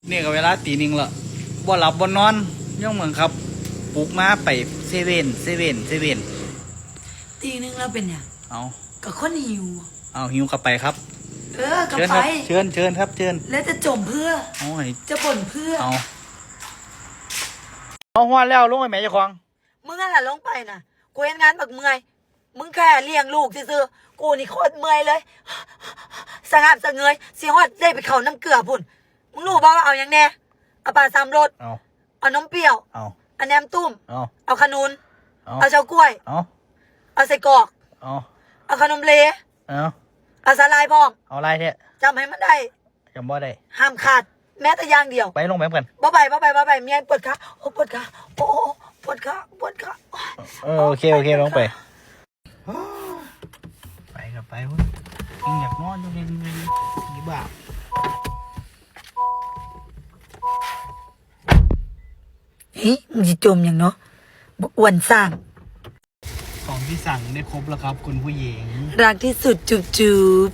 ນີ້ກໍເວລາຕີໜຶ່ງແລ້ວ ບໍ່ຫຼັບບໍ່ນອນ ຍັງເບິ່ງຄັບ ປຸກມາໄປເຊເວັ່ນ ເຊເວັ່ນ ເຊເວັ່ນ ຕີໜຶ່ງແລ້ວເປັນຫຍັງ? ເອົ້າ ກໍຄົນຫິວ. ເອົ້າ ຫິວກໍໄປຄັບ. ເອີ ກໍໄປ. ເຊີນຄັບ ເຊີນ ເຊີນຄັບ ເຊີນ. ແລ້ວຈະຈົ່ມເພື່ອ? ໂອ້ຍ ຈະບົ່ນເພື່ອ? ເອົ້າ ເອົາ ຮອດແລ້ວ ລົງໄປແໝເຈົ້າຂອງ. ມຶງຫັ້ນລະລົງໄປນະ ກູເຮັດງານບັກເມື່ອຍ ມຶງແຄ່ລ້ຽງລູກຊື່ໆ ກູນີ້ໂຄດເມື່ອຍເລີຍ ສະຫງາບສະເຫງຍ ຊິຮອດໄດ້ໄປເຂົ້ານ້ຳເກືອພຸ້ນ. ມຶງຮູ້ບໍ່ວ່າເອົາຫຍັງແດ່? ເອົາປາສາມລົດ ເອົາ ເອົານົມປ່ຽວ ເອົາ ເອົາແໜມຕຸ້ມ ເອົາ ເອົາຂະໜູນ ເອົາ ເອົາເຊົາກ້ວຍ ເອົາ ເອົາໄສ້ກອກ ເອົາ ເອົາຂະໜົມເລ ເອົາ ເອົາສາຫຼ່າຍພ້ອມ ເອົາຫຼາຍແທ້ ຈຳໃຫ້ມັນໄດ້ ຈຳບໍ່ໄດ້ ຫ້າມຂາດແມ້ແຕ່ຢ່າງດຽວ. ໄປ ລົງໄປນຳກັນ. ບໍ່ໄປ ບໍ່ໄປ ບໍ່ໄປ ເມຍປວດຂາ ໂອ້ ປວດຂາ ໂອ້ ປວດຂາ ປວດຂາ. ເອີ ໂອເຄ ໂອເຄ ລົງໄປ. ໄປກໍໄປພຸ້ນ ຍັງຢາກນອນຢູ່ ເຮັດອີ່ບ້າ. ເຮີ້ຍ ມຶງຊິຈົ່ມຫຍັງເນາະ ບັກອ້ວນຊ້າງ. ຂອງທີ່สั่งได้ครบแล้วครับคุณผู้หญิง รักที่สุด จุ๊บจุ๊บ.